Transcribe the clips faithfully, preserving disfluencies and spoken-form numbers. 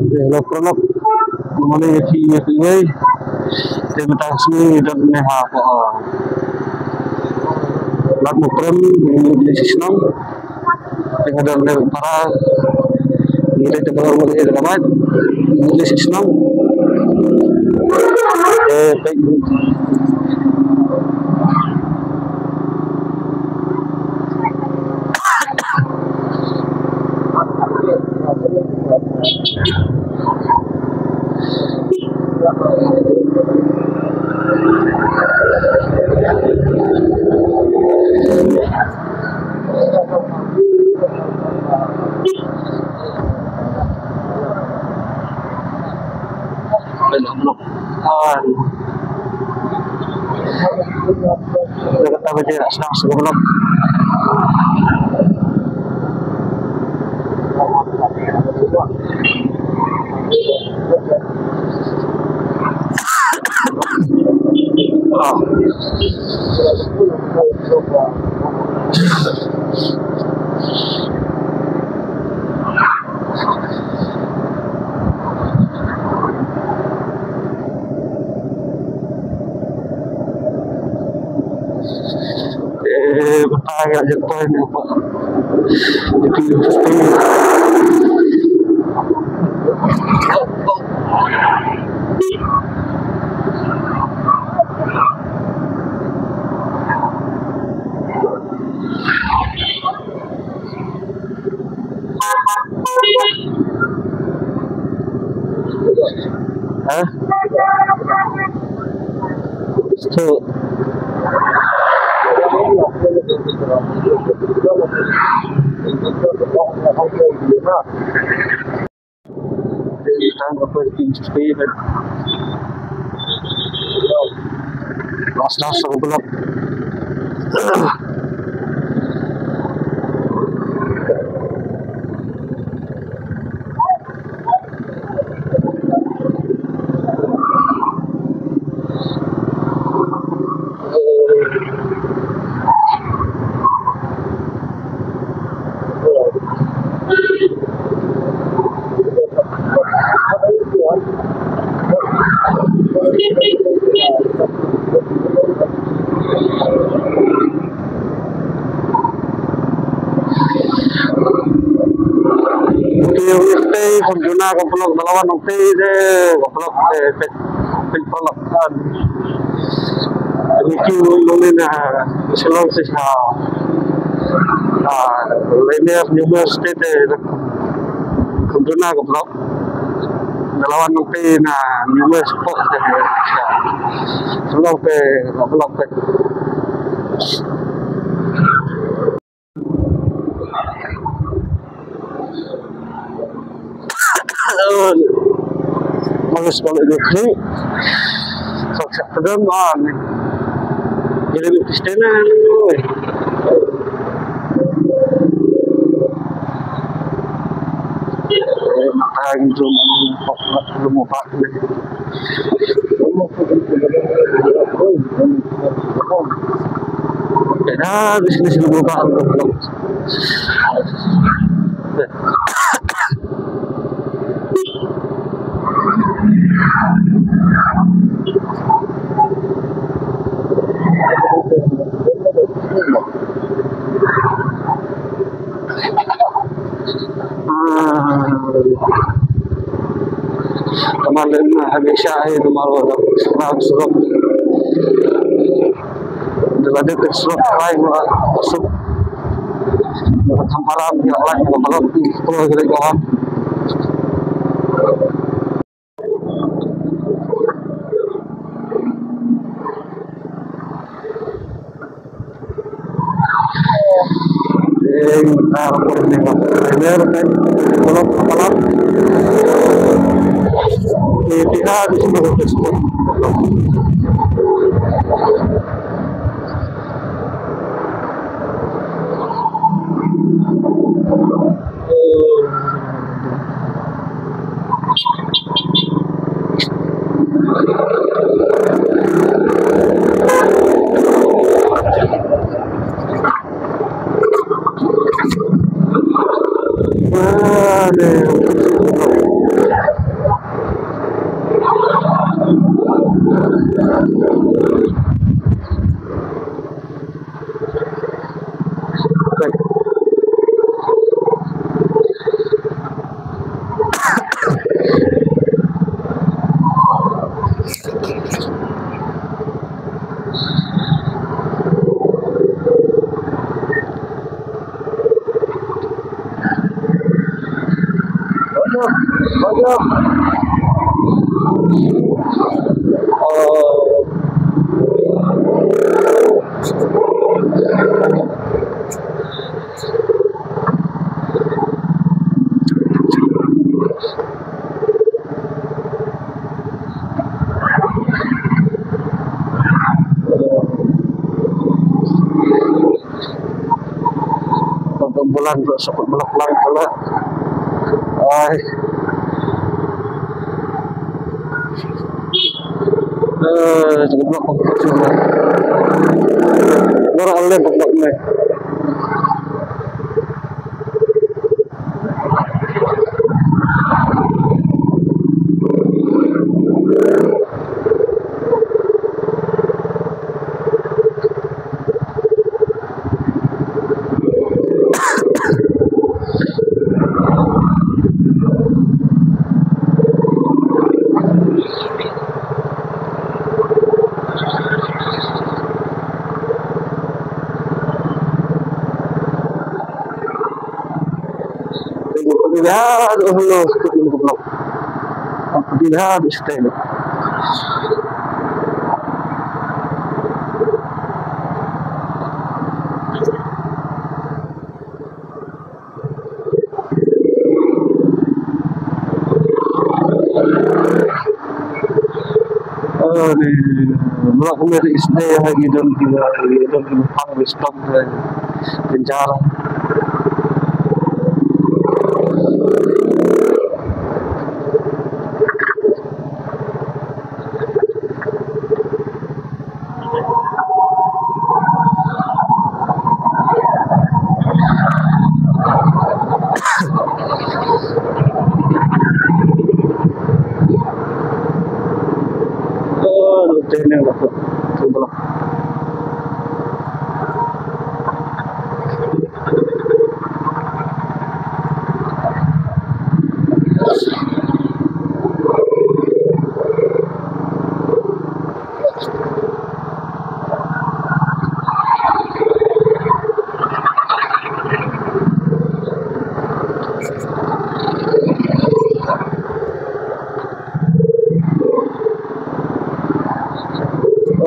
Hello, paralok. Good morning, ïa phi, ïa phi, wei. Te mynta ka sngi ngi don ne ha, ko, Lad Muprem, ngi leit sha shnong. Te nga don ne para, ngi leit te para, ngi leit te para, ngi leit sha shnong. Eh, peit. Eh, bata ga jatuh ni apa? Jadi, ha? So, Te ïa tei kum juna ka paralok, da la wan nangtei te ka paralok te peit, peit paralok kan. Te ki long ne na Shillong sha, ah, Laimer, New Mer State te kum juna ka paralok. Da la wan nangtei na New Mer State te, Shillong te ka paralok te. Mas balik dulu. Sok sak pedam ah ni. Jadi di Kristen ah ni. Oi. Makan tu, belum apa ni. Dah, di sini, sini, buka. Ah. Kamar lem na hamisha hi kamar wala sekarang surok. Dala de surok lai ma suk. Dala thamparam ya lai ma balok di pro gele kawan. Bulan tu sukut belak lang pula. Ai. Eh, cukup belak pun cukup. Baru online pun tak boleh. Bilhad, oh, no, stop, no, no. Bilhad, stop. Aduh, belak kulit is deh lagi dan dia, dia dan dia pang wis pang, eh, penjara.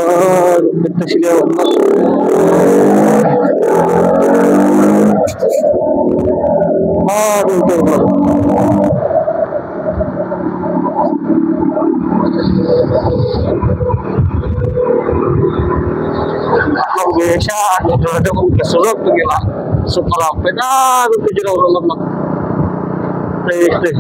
Ah, kita sini awak. Ah, betul. Biasa, ada, ada, ada, surok tu gila. Super apa dah, tu je dah orang lemak. Eh, eh.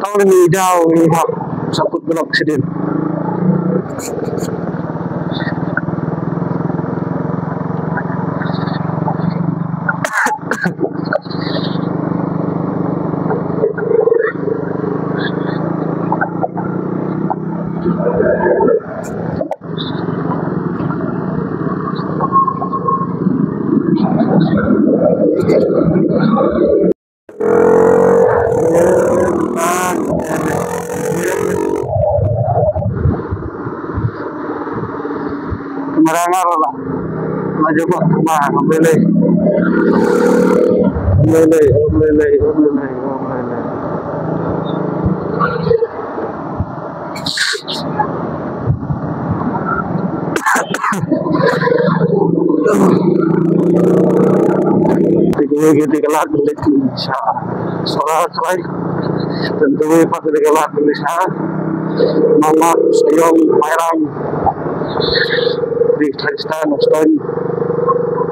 Tang ni daw ni hap sangkut belok sidin. Marangar lah. Maju kok, mah, lele. Lele, lele, lele, lele. Ti kawei ki ti ka lad mynta sha Sohra Khlai. Te kawei pat ti ka lad mynta sha Nongmat, Sohiong, Mairang. Di Kyrgyzstan, Estonia.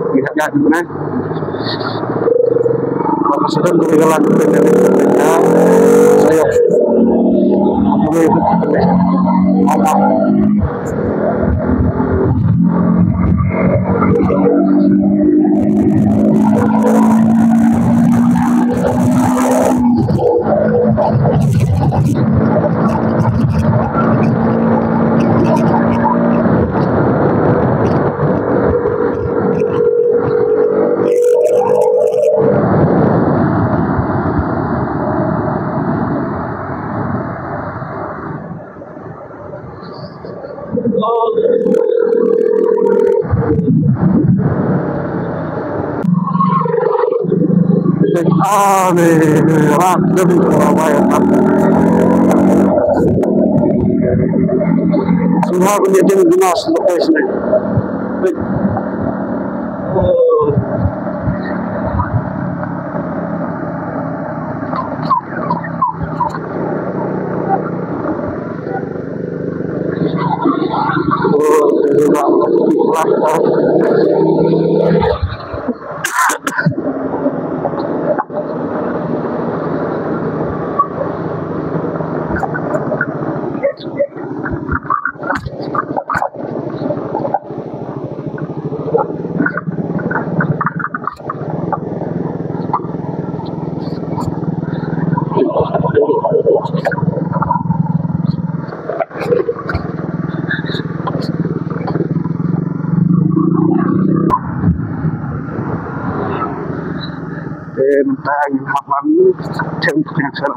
Di hak kat mana? Maka sudah beri jalan ke Indonesia. Saya. Apa itu? Apa? Te mynta ngin hap ban them pyrshang sha.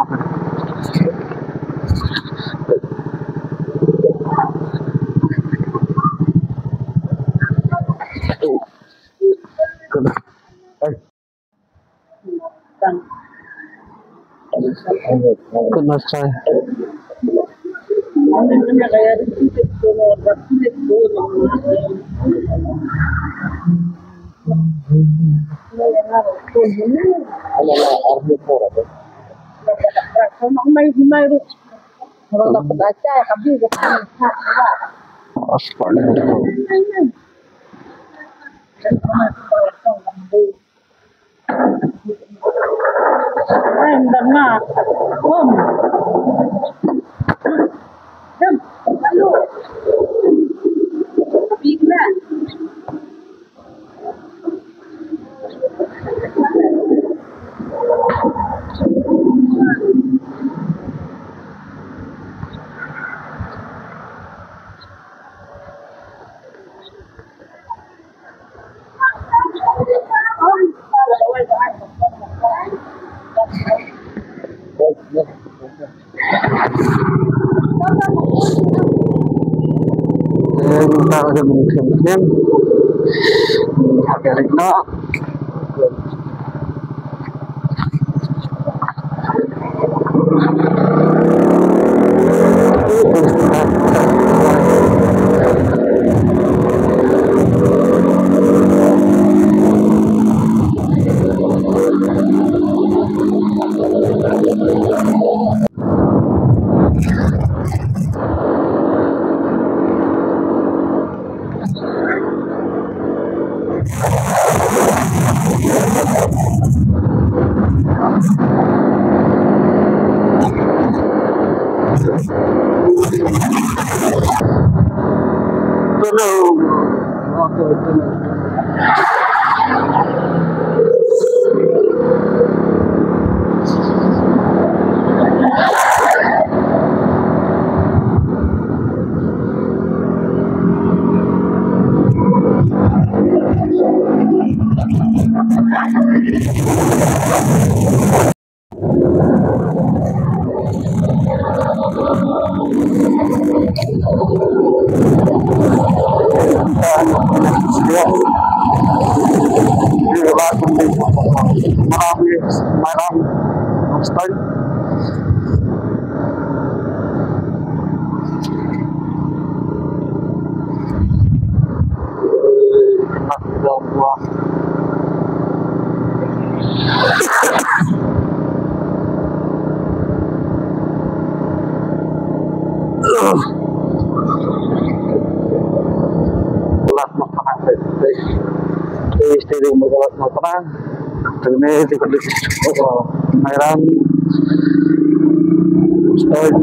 Good night, sir. Stay, stay, stay. Tene ti kali, oh, Mairang. Start.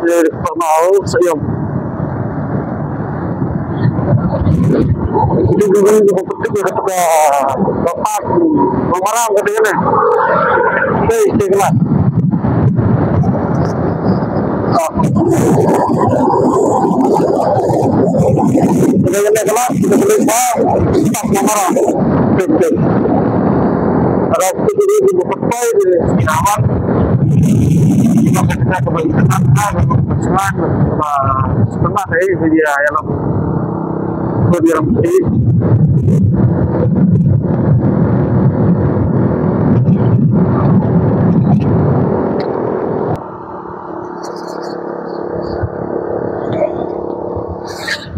Pernah sa ïam. Itu juga yang penting ya, kata bapak, memerang katanya. Hei, saya kenal. Kita kena kelas, kita boleh faham, tak marah. Betul. Kalau kita jadi betul, dia selamat. Kita kena kembali ke sana, kembali ke sana, setengah dari dia yang lebih.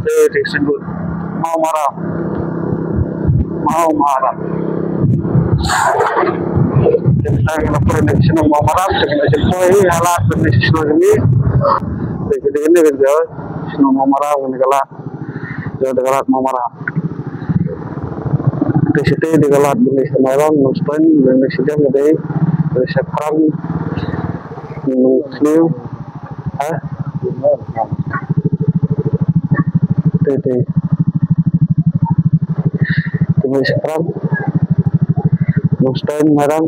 Eh, disebut mau marah. Mau marah. Kita yang pernah sino mau marah, kita jempoi, alat pernah sino ini. Jadi ini kan jauh, sino mau marah, ini kalah. Jauh dekat mau marah. Di situ di kalah, di sini orang, nonton, di sini ada, di sekarang, Sniew. Ha? Te, te. Te, te, shiphrang. Nongstoiñ, Mairang.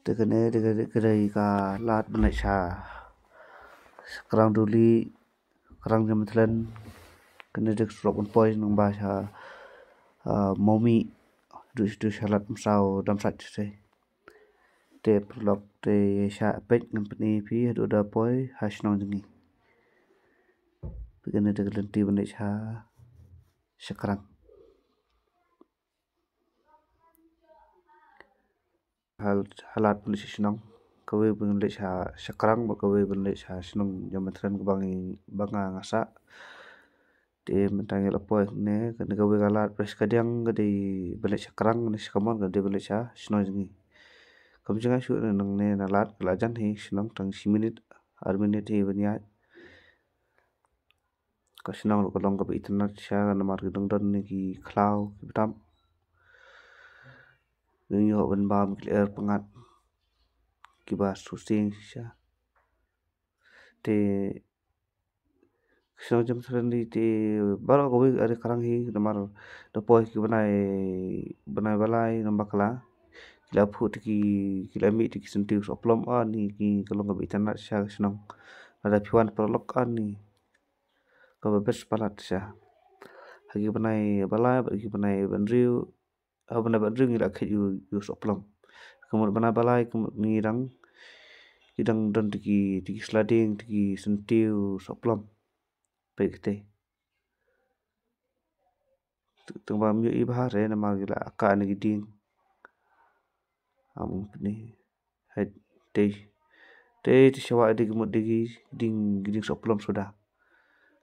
Te kane te ka dei ka lad ban leit sha Krang Duli, Krang Jemthlen. Kane te ka surok ban poi nang ba sha, ah, Mawmih, duh sha, duh sha Lad Msaw Damsait shisha. Te paralok te sha peit ngan pyni phi haduh da poi ha shnong jong ngi. Te kane te ka lynti ban leit sha, sha Krang. Hal-, halad ban leit sha shnong. Kawei ban leit sha, sha Krang, bad kawei ban leit sha shnong Jemthlen kaba ngi, ba nga nga sah. Te mynta ngi la poi ne, kane kawei ka lad, bad shikadiang ka dei ban leit sha Krang, ne shikammon ka dei ban leit sha shnong jong ngi. Kam jngai shuh ne nangne na lad, ka la jan hi shnong tang shi minit, ar minit hi ban ïaid. Ka shnong ruh ka long kaba itynnad shisha namar ki dang don ne ki khlaw kiba tam. Ngi ïoh ban bam ki lyer pyngngad kiba sngewsih shisha. Te ka shnong Jemthlen te baroh kawei ka dei Krang hi namar da poi ki bnai, bnai ba lai namba kala. Ki la phuh te ki, ki la mih te ki syntiew sohplom ani, ki ka long kaba itynnad shisha ka shnong. Lada phi wan paralok ani. Kaba best palat shisha. Ha ki bnai ba lai bad ki bnai ba hynriew, ha bnai ba hynriew ngi la kheit ïa u, ïa u sohplom. Ka mut bnai ba lai ka mut ngi dang, ngi dang don te ki, te ki sla dieng, te ki syntiew sohplom. Peit kata. Tang ba ym ïohi bha re namar ki la kah ne ki dieng. Am, ne. Hai, te, te, te sha wah dei ka mut dei ki dieng, ki dieng sohplom suda.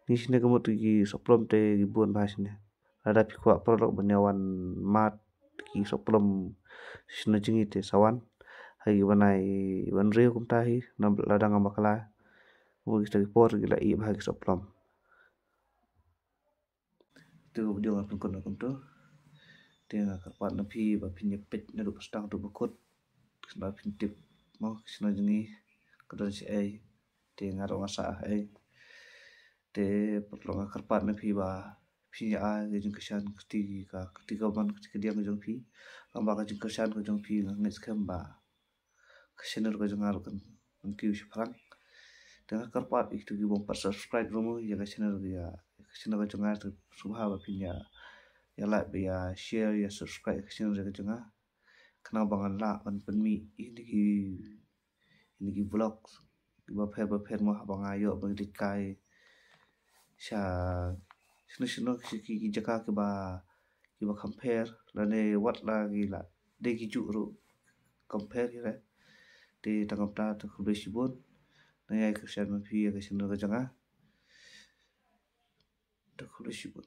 Ngi shane ka mut ki sohplom te ki bun bha shane. Lada phi kwah paralok ban ïa wan mad ki sohplom shane jong ngi te sa wan. Ha ki bnai ba hynriew kumta hi, lada ngam bakla. Mut kita ki por ki la ïeh bha ki sohplom. Te ka video nga pynkut na kumto. Te nga kyrpad na phi ba phin ïa peit naduh ba sdang haduh ba kut. Khnang ba phin tip mo ka shnong jong ngi ka don shaei. Te nga ruh nga sah haei. Te paralok nga kyrpad na phi ba phin ïa ai ka jingkyrshan kti ka, kti ka ban kti ka diang ka jong phi. Tang ba ka jingkyrshan ka jong phi nga ngeit skhem ba ka channel ka jong nga ruh kan, kan kiew shaphrang. Te nga kyrpad ïa kito ki bym pat subscribe ruh mo ïa ka channel, ïa ka channel ka jong nga, te sngewbha ba phin ïa, ïa like, ba ïa share, ïa subscribe ïa ka channel ka jong nga. Khnang ba ngan lah ban pynmih ïa kine ki, ïa kine ki vlog kiba pher ba pher mo haba nga ïoh ban leit kai sha shano shano ki, ki, ki jaka kiba, kiba kham pher, lane wat la ki la dei ki juh ruh kham pher ki re. Te tang kumta, te khublei shibun. Nang ïai kyrshan ma phi ïa ka channel ka jong nga. Te khublei shibun.